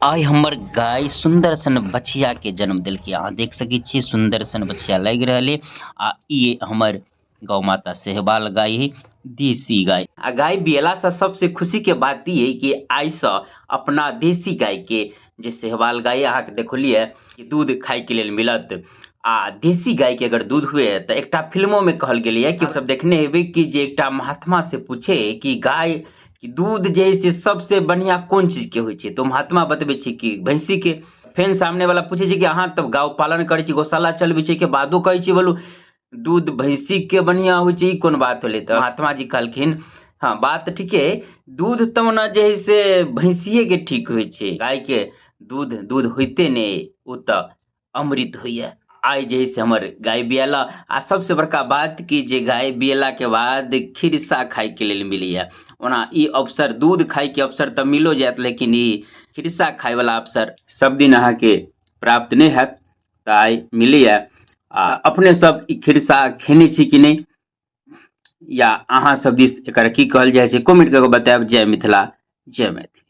आइ हमर गाय सुंदर सन बछिया के जन्म देलकै। अहाँ देख सकै छियै सुंदर सन बछिया लागि रहल अइ आ ई हमर गौ माता सहवाल गाय है, देसी गाय। आ गाय बियला से सबसे खुशी के बात ई है कि आइ से अपना देसी गाय के जे सहवाल गाय अहाँ के देखलिए कि दूध खाय के लेल मिलत। आ देसी गाय के अगर दूध हुए त एकटा फिल्मो में कहल गेलैया कि सब देखने हेबै कि जे एकटा महात्मा से पूछे कि गाय कि दूध जे है से सबसे बढ़िया कोन चीज के होइ छै, तो महात्मा बतबै छै कि भैंसी के। फेन सामने वाला पूछे छै कि अहाँ तब गौ पालन करै छी, गौशाला चलबै छै के बादो कहै छी बोलू दूध भैंसी के बढ़िया होइ छै, ई कोन बात होलै। तऽ महात्मा जी कहलखिन हाँ बात तऽ ठीके है, दूध तऽ ओना जे है से भैंसिए के ठीक होइ छै, गाय के दूध दूध होइते नहि, ओ तऽ अमृत होइए। आइ जे है से हमर गाय बियाला आ सबसे बड़का बात कि जे गाय बियला के बाद खिरसा खाय के लेल मिलैए। ओना ई अवसर दूध खाय के अवसर तऽ मिलो जायत, लेकिन ई खिरसा खाय वाला अवसर सब दिन अहाँके प्राप्त नहि हैत, तऽ आइ मिलैए। आ अपने सब ई खिरसा खेने छी कि नहि, या अहाँ सब दिस एकर की कहल जाइ छै, कमेंट कऽ के बतायब। जय मिथिला, जय मैथिली।